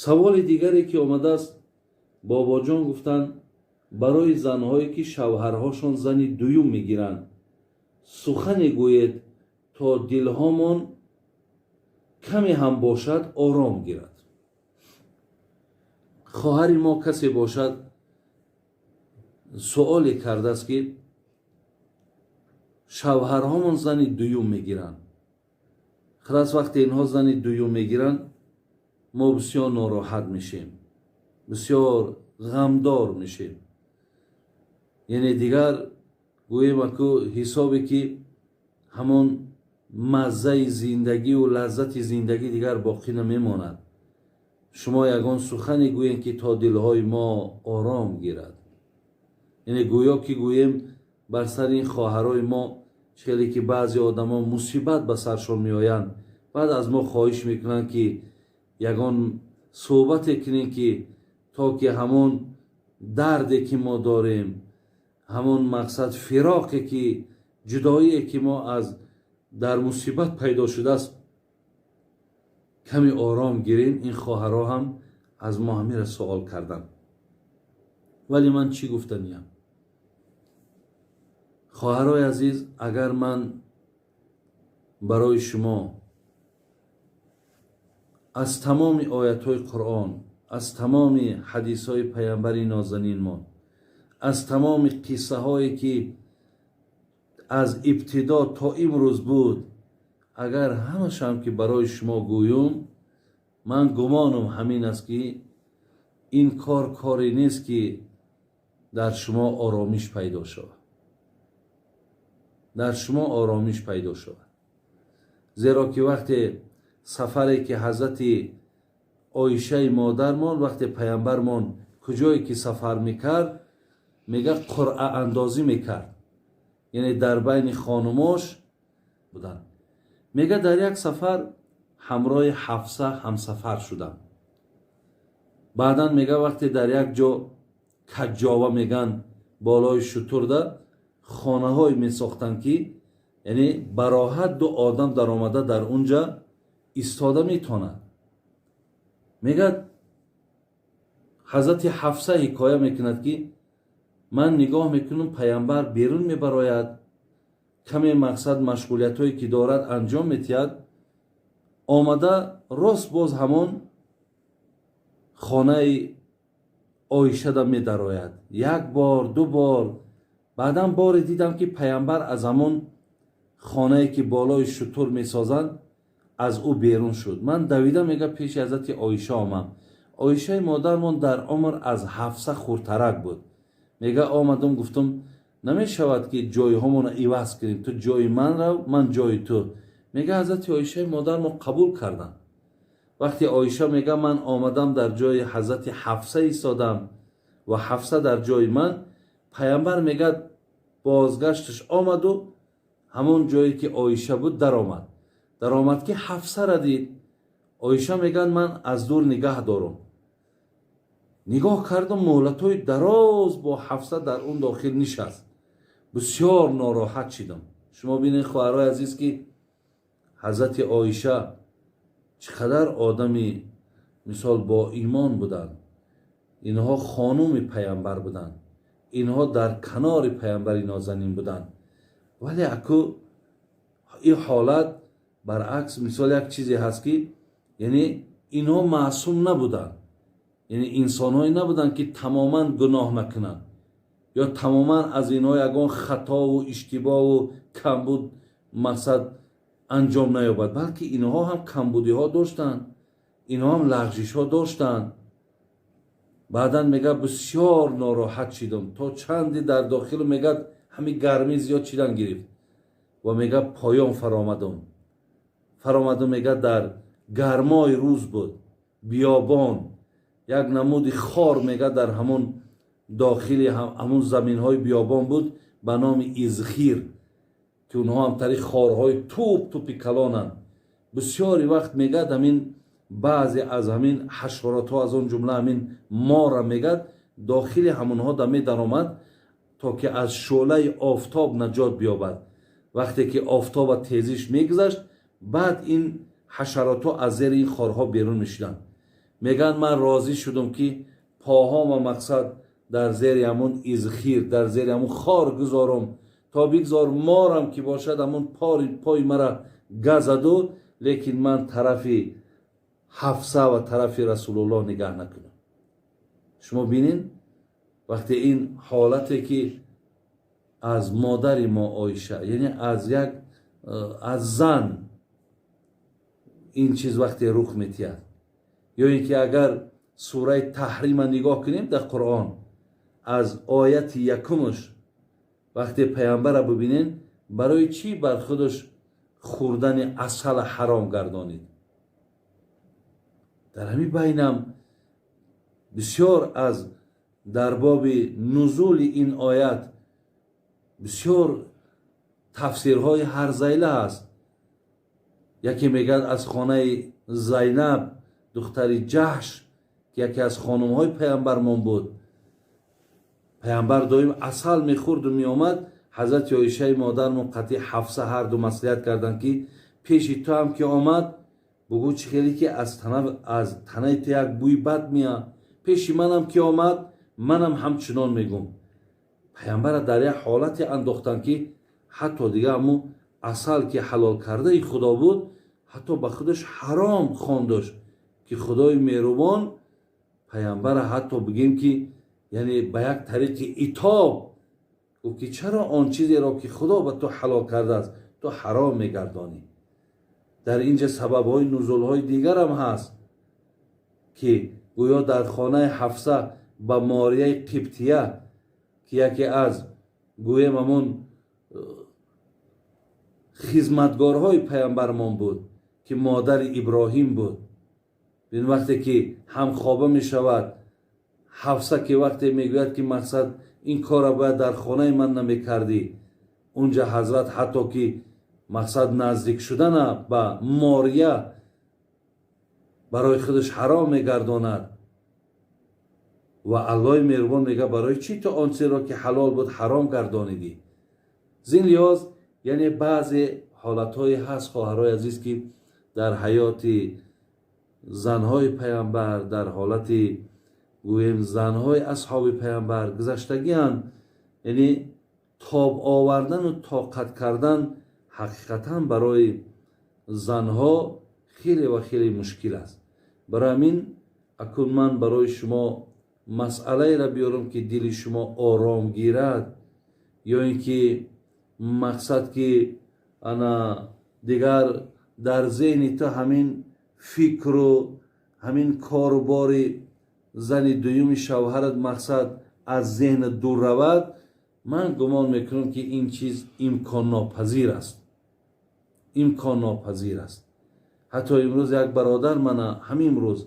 Саволи дигаре ки омадааст, бобоҷон гуфтанд, барои занҳое ки шавҳарҳошон зани дуюм мегиранд, сухане гӯед, то дилҳомон каме ҳам бошад, ором гирад. Хоҳари мо касе бошад, суоле кардааст, ки шавҳарҳомон зани дуюм мегиранд. Халас, вақте инҳо зани дуюм мегиранд, мо бисёр нороҳат мешем, бисёр ғамдор мешем. Яъне дигар гӯем, аку ҳисобе ки ҳамон маззаи зиндагиву лаззати зиндагӣ дигар боқӣ намемонад. Шумо ягон сухане гӯем, ки то дилҳои мо ором гирад. Яъне гӯё ки гӯем, бар сари ин хоҳарои мо хеле ки баъзе одамо мусибат ба саршон меоянд, баъд аз мо хоҳиш мекунанд, ки ягон суҳбате кунем, ки то ки ҳамон дарде ки мо дорем, ҳамон мақсад фироқе ки ҷудоие ки мо аз дар мусибат пайдо шудааст, каме ором гирем. Ин хоҳарҳо ҳам аз мо ҳамира суол карданд. Вале ман чӣ гуфтаниям, хоҳарои азиз? Агар ман барои шумо аз тамоми оятҳои Қуръон, аз тамоми ҳадисҳои паямбари нозанинмон, аз тамоми қиссаҳое ки аз ибтидо то имрӯз буд, агар ҳамашам ки барои шумо гӯюм, ман гумонам ҳамин аст, ки ин кор коре нест, ки дар шумо оромиш пайдо шавад, дар шумо оромиш пайдо шавад. Зеро ки вақте сафаре ки ҳазрати Оишаи модармон, вақте паямбармон куҷое ки сафар мекард, мега, қуръаандозӣ мекард, яъне дар байни хонумош буданд. Мега, дар як сафар ҳамроҳи Ҳафса ҳамсафар шудам. Баъдан мега, вақте дар як ҷо каҷҷова меган, болои шутурда хонаҳое месохтанд, ки яъне бароҳат ду одам даромада дар унҷа истода метонад. Мегӯяд, ҳазрати Ҳафса ҳикоя мекунад, ки ман нигоҳ мекунам, паямбар берун мебарояд, каме мақсад машғулиятҳое ки дорад, анҷом метиҳад, омада рост боз ҳамон хонаи Оишада медарояд. Як бор, ду бор, баъдан боре дидам, ки паямбар аз ҳамон хонае ки болои шутур месозанд, аз ӯ берун шуд. Ман давида, мега, пеши ҳазрати Оиша омам. Оишаи модармон дар умр аз Ҳафса хурдтарак буд. Мега, омадам, гуфтам: «Намешавад, ки ҷойҳомонро иваз кунем? Ту ҷои ман рав, ман ҷои ту?» Мега, ҳазрати Оишаи модармон қабул карданд. Вақте Оиша мега, ман омадам, дар ҷои ҳазрати Ҳафса истодам ва Ҳафса дар ҷои ман. Паямбар, мегӯяд, бозгашташ омаду ҳамон ҷое ки Оиша буд, даромад. Даромад ки Ҳафсара дид. Оиша мегӯяд, ман аз дур нигаҳ дорум, нигоҳ кардам, муҳлатҳои дароз бо Ҳафса дар он дохил нишаст. Бисёр нороҳат шидам. Шумо бинед, хоҳарои азиз, ки ҳазрати Оиша чӣ қадар одами мисол бо имон буданд. Инҳо хонуми паямбар буданд, инҳо дар канори паямбари нозанин буданд. Вале аку ин ҳолат баръакс, мисол як чизе ҳаст, ки яъне инҳо маъсум набуданд, яъне инсонҳое набуданд, ки тамоман гуноҳ накунанд ё тамоман аз инҳо ягон хатову иштибоҳу камбуд мақсад анҷом наёбад, балки инҳо ҳам камбудиҳо доштанд, инҳо ҳам лағжишҳо доштанд. Баъдан мега, бисёр нороҳат шидам. То чанде дар дохилу, мегӯяд, ҳамин гармӣ зиёд шидан гирифт ва мега, поён фаромадум. Фаромадум, мега, дар гармои рӯз буд, биёбон, як намуди хор, мега, дар ҳамон дохили ҳамон заминҳои биёбон буд ба номи изхир, ки онҳо ҳам тари хорҳои туп тупи калонанд. Бисёри вақт, мегӯяд, ҳамин баъзе аз ҳамин ҳашаротҳо, аз он ҷумла ҳамин мора, мегӯяд, дохили ҳамонҳо да медаромад, то ки аз шӯълаи офтоб наҷот биёбад. Вақте ки офтоба тезиш мегузашт, баъд ин ҳашаротҳо аз зери ин хорҳо берун мешуданд. Мегӯянд, ман розӣ шудум, ки поҳома, мақсад, дар зери ҳамун изхир, дар зери ҳамун хор гузорум, то бигзор морам ки бошад, ҳамун пои мара газаду, лекин ман тарафи Ҳафса ва тарафи Расулуллоҳ нигаҳ накунам. Шумо бинед, вақте ин ҳолате ки аз модари мо Оиша, яъне аз як аз зан ин чиз вақте рух метиҳад, ё ин ки агар сураи Таҳрима нигоҳ кунем дар Қуръон, аз ояти якумаш вақте паямбара бибинен, барои чӣ бар худаш хӯрдани асала ҳаром гардонид? Дар ҳамин байнам бисёр аз дар боби нузули ин оят бисёр тафсирҳои ҳарзайла ҳаст. Яке мегӯяд, аз хонаи Зайнаб, духтари Ҷаҳш, ки яке аз хонумҳои паямбармон буд, паямбар доим асал мехӯрду меомад. Ҳазрати Оишаи модармон қатъи Ҳафса ҳарду маслиҳат карданд, ки пеши ту ҳам ки омад, бугӯ чӣ хеле ки аз танаи ту як бӯи бад меяд, пеши манам ки омад, манам ҳамчунон мегӯм. Паямбара дар як ҳолате андохтанд, ки ҳатто дига ҳамун асал, ки ҳалол кардаи Худо буд, ҳатто ба худаш ҳаром хондаш, ки Худои меҳрубон паямбара ҳатто бигем ки, яъне ба як тариқи итоб гуфт, ки чаро он чизеро, ки Худо ба ту ҳалол кардааст, ту ҳаром мегардонӣ? Дар инҷа сабабҳои нузулҳои дигарам ҳаст, ки гӯё дар хонаи Ҳафса ба Морияи Қибтия, ки яке аз гӯем ҳамун хизматгорҳои паямбармон буд, ки модари Иброҳим буд, бин, вақте ки ҳамхоба мешавад Ҳафса, ки вақте мегӯяд, ки мақсад, ин корро бояд дар хонаи ман намекардӣ, унҷа ҳазрат ҳатто ки мақсад наздик шудана ба Мория барои худаш ҳаром мегардонад ва Аллоҳи меҳрубон мегӯяд: барои чӣ ту он чизеро, ки ҳалол буд, ҳаром гардонидӣ? Зин лиҳоз, яъне баъзе ҳолатҳое ҳаст, хоҳарҳои азиз, ки дар ҳаёти занҳои паямбар, дар ҳолати гӯем занҳои асҳоби паямбар гузаштагианд, яъне тоб овардану тоқат кардан ҳақиқатан барои занҳо хеле ва хеле мушкил аст. Барои ҳамин акун ман барои шумо масъалаеро биёрам, ки дили шумо ором гирад, ё ин ки мақсад, ки ана дигар дар зеҳни ту ҳамин фикру ҳамин кору бори зани дуюми шавҳарат, мақсад, аз зеҳнат дур равад. Ман гумон мекунам, ки ин чиз имконнопазир аст, имконнопазир аст. Ҳатто имрӯз як бародар мана ҳамин рӯз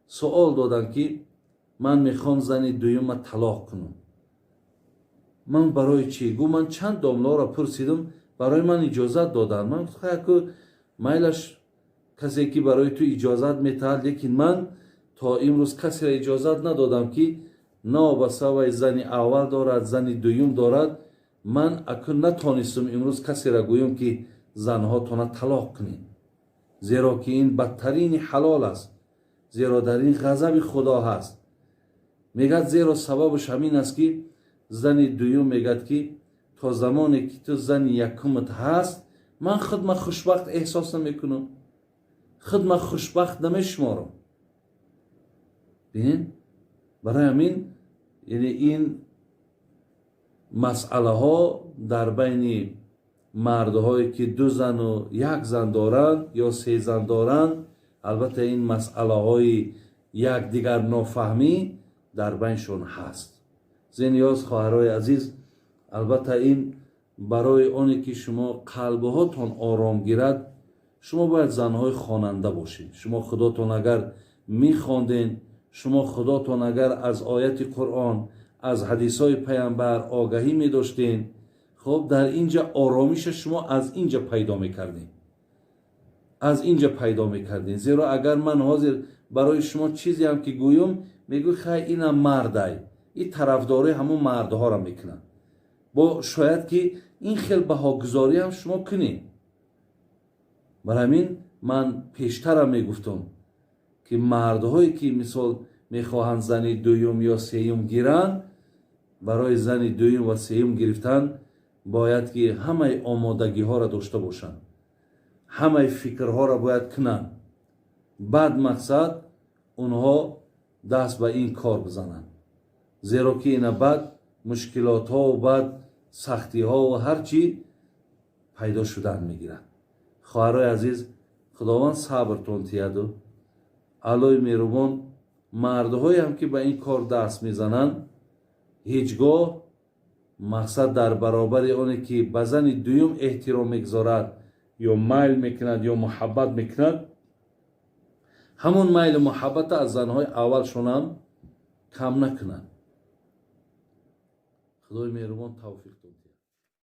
суол доданд, ки ман мехоҳам зани дуюма талоқ кунам. Ман барои чӣ? Гу, ман чанд домларо пурсидам, барои ман иҷозат доданд. Ман яку майлаш, касе ки барои ту иҷозат метаҳад, лекин ман то имрӯз касеро иҷозат надодам, ки новобаста вай зани аввал дорад, зани дуюм дорад. Ман акун натонистам имрӯз касеро гӯям, ки занҳотона талоқ кунед, зеро ки ин бадтарини ҳалол аст, зеро дар ин ғазаби Худо ҳаст. Мегӯяд, зеро сабабаш ҳамин аст, ки зани дуюм мегӯяд, ки то замоне ки ту зани якумат ҳаст, ман худма хушбахт эҳсос намекунам, худма хушбахт намешуморам. Бинед, барои ҳамин, яъне ин масъалаҳо дар байни мардҳое, ки ду зану як зан доранд ё се зан доранд, албатта ин масъалаҳои якдигар нофаҳмӣ дар байншон ҳаст. Зин ниёз, хоҳарҳои азиз, албатта ин барои оне ки шумо қалбҳотон ором гирад, шумо бояд занҳои хонанда бошед. Шумо худотон агар мехонден, шумо худотон агар аз ояти Қуръон, аз ҳадисҳои паямбар огаҳӣ медоштен, хуб, дар инҷа оромиша шумо аз инҷа пайдо мекардем, аз инҷа пайдо мекардем. Зеро агар ман ҳозир барои шумо чизеам ки гӯём, мегӯй: хай, инам мардай, ин тарафдории ҳамон мардҳоро мекунад. Бо шояд ки ин хел баҳогузориам шумо кунед. Барои ҳамин ман пештарам мегуфтам, ки Ки мардҳое ки, мисол, мехоҳанд зани дуюм ё сеюм гиранд, барои зани дуюм ва сеюм гирифтан бояд ки ҳамаи омодагиҳоро дошта бошанд, ҳамаи фикрҳоро бояд кунанд, баъд, мақсад, онҳо даст ба ин кор бизананд, зеро ки ина баъд мушкилотҳо, баъд сахтиҳову ҳар чӣ пайдо шудан мегирад. Хоҳарои азиз, Худованд сабртон тияду Аллои меҳрубон мардҳоеам ки ба ин кор даст мезананд, ҳеҷ гоҳ, мақсад, дар баробари оне ки ба зани дуюм эҳтиром мегузорад ё майл мекунад ё муҳаббат мекунад, ҳамон майлу муҳаббата аз занҳои аввалшонам кам накунад. Худои меҳрубон тавфиқ.